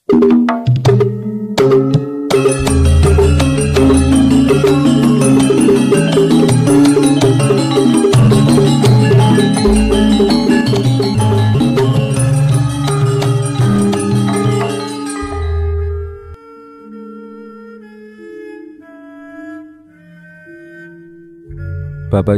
Bapak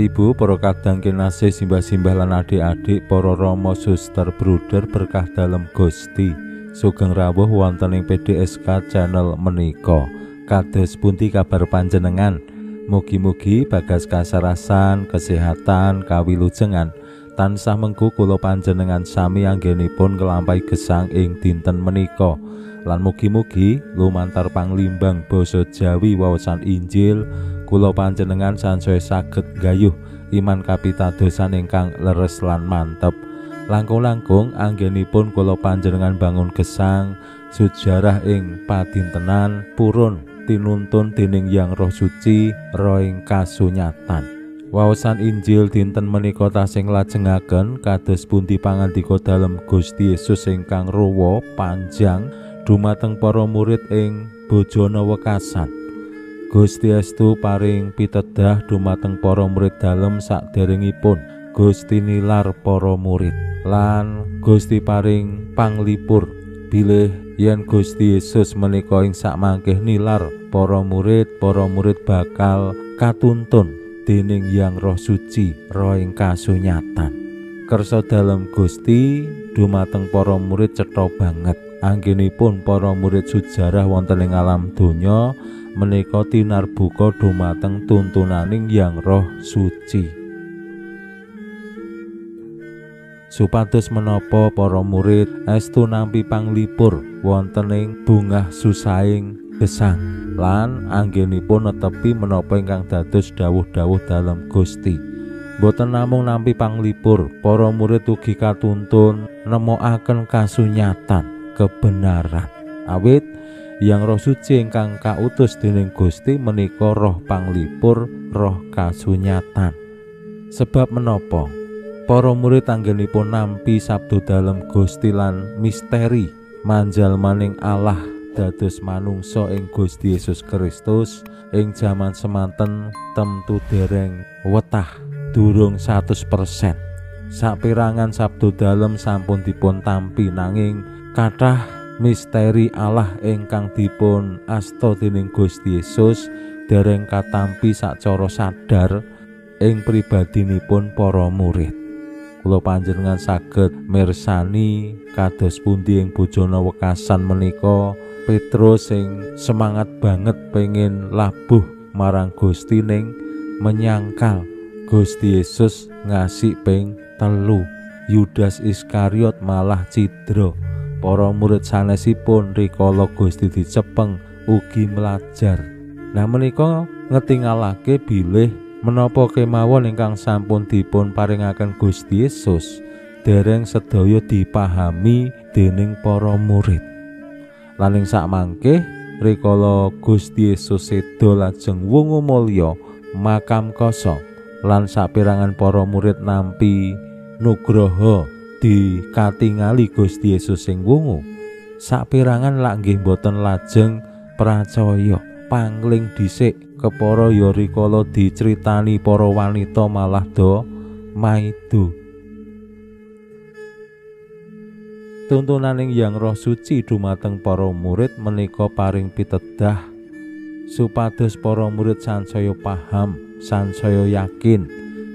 Ibu, para kadang kinasih, simbah-simbah lan adik-adik, para rama, suster, bruder berkah dalem Gusti. Sugeng rawuh wonten ing PDSK channel menika. Kados pundi kabar panjenengan? Mugi-mugi bagas kasarasan, kesehatan, kawilujengan tansah mengku kula panjenengan sami anggenipun nglampahi gesang ing dinten menika. Lan mugi-mugi lumantar panglimbang basa Jawi wawasan Injil kula panjenengan sansaya saged gayuh iman kapitadosan ingkang leres lan mantep. Langkung-langkung anggenipun kula panjenengan bangun gesang sejarah ing padintenan purun tinuntun dening Yang Roh Suci roh ing kasunyatan. Wawasan Injil dinten menika tasih nglajengaken kados pundi pangandika dalem Gusti Yesus ingkang rowa panjang dumateng para murid ing bojona wekasan. Gusti estu paring pitedah dumateng para murid dalem saderengipun Gusti nilar para murid lan Gusti paring panglipur bilih yen Gusti Yesus menika ing sakmangkih nilar para murid bakal katuntun dening Yang Roh Suci roh ing kasunyatan. Kersa dalem Gusti dumateng para murid cetha banget. Anggenipun para murid sejarah wonten ing alam donya menika tinarbuka dumateng tuntunaning Yang Roh Suci. Supados menapa para murid estu nampi panglipur wonten ing bungah susahing gesang lan anggenipun netepi menapa ingkang dados dawuh-dawuh dalem Gusti. Boten namung nampi panglipur, para murid ugi katuntun nemokaken kasunyatan kebenaran. Awit Yang Roh Suci ingkang kautus dening Gusti menika roh panglipur, roh kasunyatan. Sebab menapa para murid anggenipun nampi sabda dalem Gusti lan misteri manjalmaning Allah dados manungsa ing Gusti Yesus Kristus ing jaman semanten temtu dereng wetah durung 100%. Saperangan sabda dalem sampun dipun tampi nanging kathah misteri Allah ingkang dipun asta dening Gusti Yesus dereng katampi sacara sadar ing pribadinipun para murid. Kula panjenengan saged mirsani kados pundi ing bojona wekasan menika Petrus sing semangat banget pengen labuh marang Gusti ning menyangkal Gusti Yesus ngasih ping 3. Yudas Iskariot malah cidra. Para murid sanesipun rikala Gusti dicepeng ugi mlajar. Nah menika ngetingalake bilih menapa kemawon ingkang sampun dipun paringaken Gusti Yesus dereng sedaya dipahami dening para murid. Lan ing sakmangke rikala Gusti Yesus seda lajeng wungu mulya makam kosong lan saperangan para murid nampi nugroho dikatingali Gusti Yesus sing wungu, saperangan lak nggih boten lajeng pracaya pangling dhisik kepara ya rikala dicritani para wanita malah do maido. Tuntunaning Yang Roh Suci dumateng para murid menika paring pitedah supados para murid sansaya paham, sansaya yakin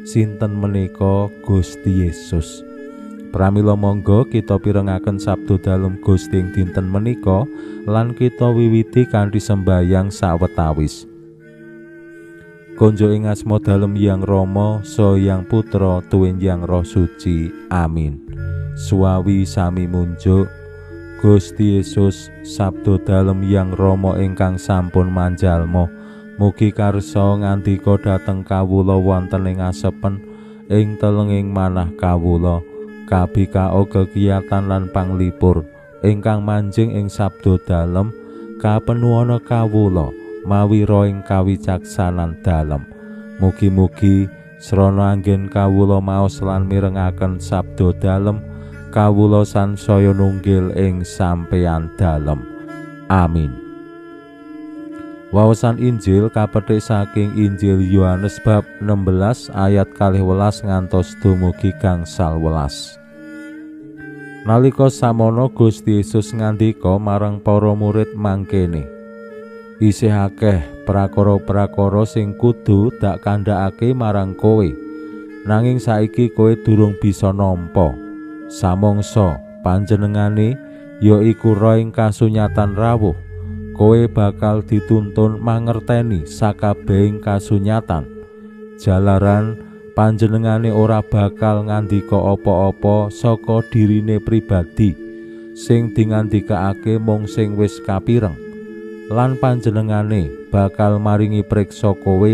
sinten menika Gusti Yesus. Pramila monggo kita pirengaken sabda dalem Gusti ing dinten menika lan kita wiwiti kanthi sembayang sawetawis. Konjo ing asma dalem Yang Rama, Saha Yang Putra, tuwin Yang Roh Suci. Amin. Suwawi sami munjuk Gusti Yesus sabda dalem Yang Rama ingkang sampun manjalma. Mugi karsa ngandika dhateng kawula wonten ing asepen ing telenging manah kawula. Kabikao kegiatan lan panglipur ingkang manjing ing sabda dalem kapenuhana kawula mawi roh ing kawicaksanan dalem. Mugi-mugi srana anggen kawula maos lan mirengaken sabda dalem Kawula sansaya nunggil ing sampeyan dalem. Amin. Wawasan Injil kapethik saking Injil Yohanes bab 16 ayat 12 ngantos dumugi 15. Nalika samono Gusti Yesus ngandika marang para murid mangkene, isih akeh prakara-prakara sing kudu dak kandhakake marang kowe, nanging saiki kowe durung bisa nampa. Samangsa panjenengane ya iku Roh ing kasunyatan rawuh, kowe bakal dituntun mangerteni sakabehing kasunyatan. Jalaran panjenengane ora bakal ngandika apa-apa saka dirine pribadi, sing dingandikake mung sing wis kapireng. Lan panjenengane bakal maringi priksa kowe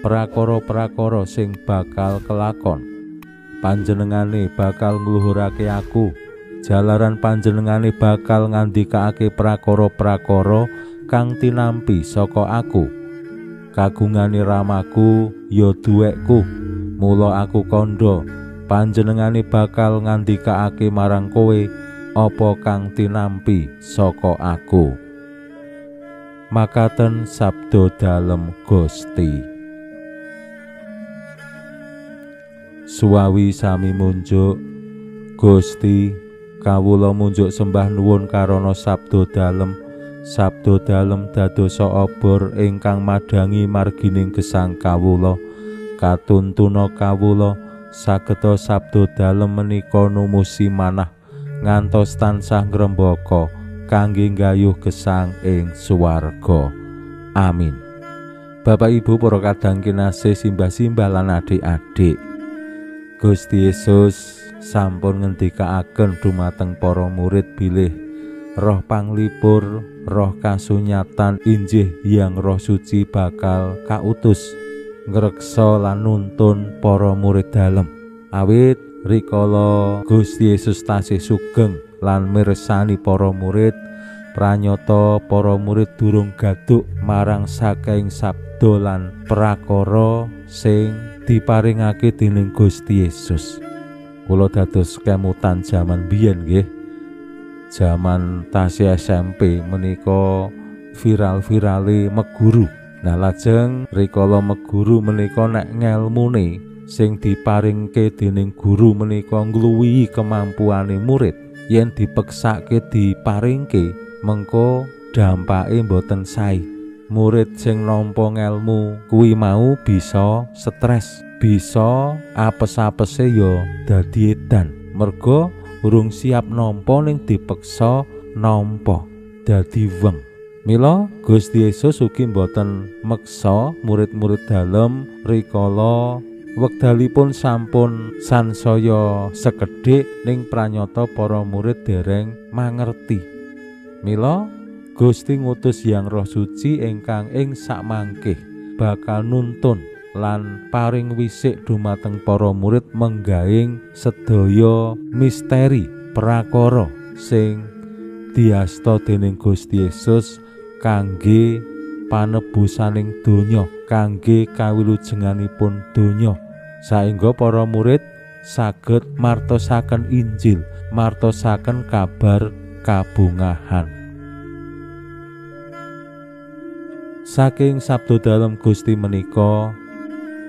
prakara-prakara sing bakal kelakon. Panjenengane bakal ngluhurake aku, jalaran panjenengane bakal ngandikake prakara-prakara kang tinampi saka aku. Kagungane ramaku ya duwekku, mula aku kandha panjenengane bakal ngandikake marang kowe apa kang tinampi saka aku. Makaten sabda dalem Gusti. Suwawi sami munjuk. Gusti, kawula munjuk sembah nuwun karana sabda dalem. Sabda dalem dadosa obor ingkang madhangi margining gesang kawula. Katuntuna kawula sageta sabda dalem menika numusi manah ngantos tansah ngrembaka kangge nggayuh gesang ing swarga. Amin. Bapak Ibu para kadang kinasih, simbah-simbah lan adik-adik, Gusti Yesus sampun ngendikaaken dumateng para murid bilih Roh Panglipur, Roh Kasunyatan injih yang Roh Suci bakal kautus ngreksa lan nuntun para murid dalem. Awit rikala Gusti Yesus tasih sugeng lan mirsani para murid, pranyata para murid durung gaduk marang saking sabda lan prakara sing diparingake dening Gusti Yesus. Kula dados kemutan jaman biyen nggih. Jaman tasih SMP menika viral-virale meguru. Nah lajeng rikala meguru menika nek ngelmune sing diparingke dening guru menika ngluwihi kemampuane murid, yen dipeksake diparingke mengko dampake mboten sae. Murid sing nampa ngelmu kuwi mau bisa stres, bisa apes-apese ya dadi edan, merga urung siap nampa ning dipeksa nampa dadi weng. Mila Gusti Yesus ugi mboten meksa murid-murid dalem rikala wekdalipun sampun sansaya sekedhik ning pranyata para murid dereng mangerti. Mila Gusti ngutus Yang Roh Suci ingkang ing sakmangkih bakal nuntun lan paring wisik dumateng para murid menggaing sedaya misteri prakara sing diasta dening Gusti Yesus kangge panebusaning donya, kangge kawilujenganipun donya, saengga para murid saged martosaken Injil, martosaken kabar kabungahan. Saking sabda dalem Gusti menika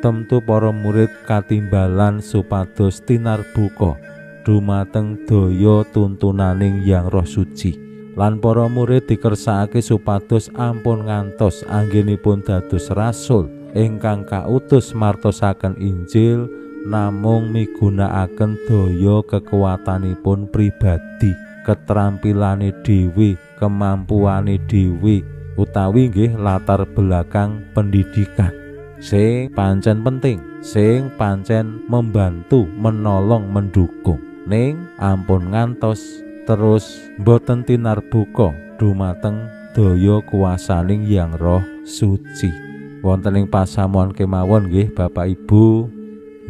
temtu para murid katimbalan supados tinarbuka dumateng daya tuntunaning Yang Roh Suci. Lan para murid dikersakake supados ampun ngantos anggenipun dados rasul ingkang kautus martosaken Injil namung migunakaken daya kekuatanipun pribadi, keteраmpilane dhewe, kemampuane dhewe, utawi nggih latar belakang pendidikan sing pancen penting, sing pancen membantu, menolong, mendukung. Ning ampun ngantos terus mboten tinarbuka dumateng daya kuwasaning Yang Roh Suci. Wonten ing pasamuan kemawon nggih Bapak Ibu,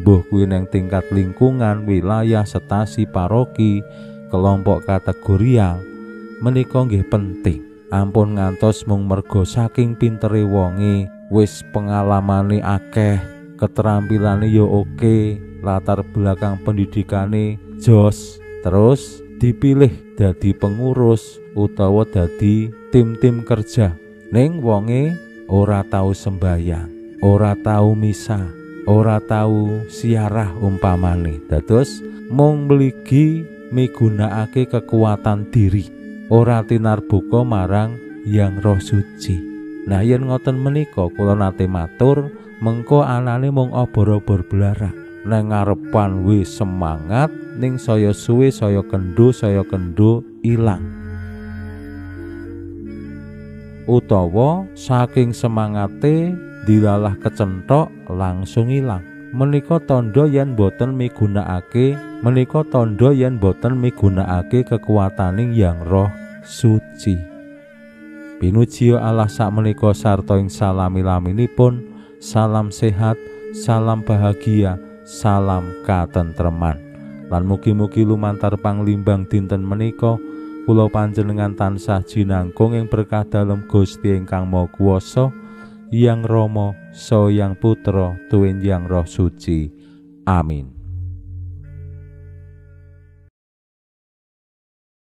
mbuh kuwi nang tingkat lingkungan, wilayah, stasi, paroki, kelompok kategorial, menika nggih penting. Ampun ngantos mung merga saking pintere wonge, wis pengalamane akeh, keterampilane ya oke, latar belakang pendidikane jos, Terus dipilih dadi pengurus utawa dadi tim-tim kerja. Ning wonge ora tau sembayang, ora tau misa, ora tau siarah umpamane. Dados mung mligi migunakake kekuatan diri, ora tinarbuka marang Yang Roh Suci. Nah yen ngoten menika kula nate matur, mengko anane mung obor-obor blarak. Nang ngarepan wis semangat, ning saya suwe saya kendho ilang. Utawa saking semangate dilalah kecenthok langsung ilang. Menika tandha yen boten migunakake, menika tandha yen boten migunakake kekuataning Yang Roh Suci. Pinuji Allah sakmenika sarta ing salami-laminipun, salam sehat, salam bahagia, salam katentreman. Lan mugi-mugi lumantar panglimbang dinten menika kula panjenengan tansah jinangkung ing berkah dalem Gusti ingkang Maha Kuwasa, Yang Rama, Saha Yang Putra, tuwin Yang Roh Suci. Amin.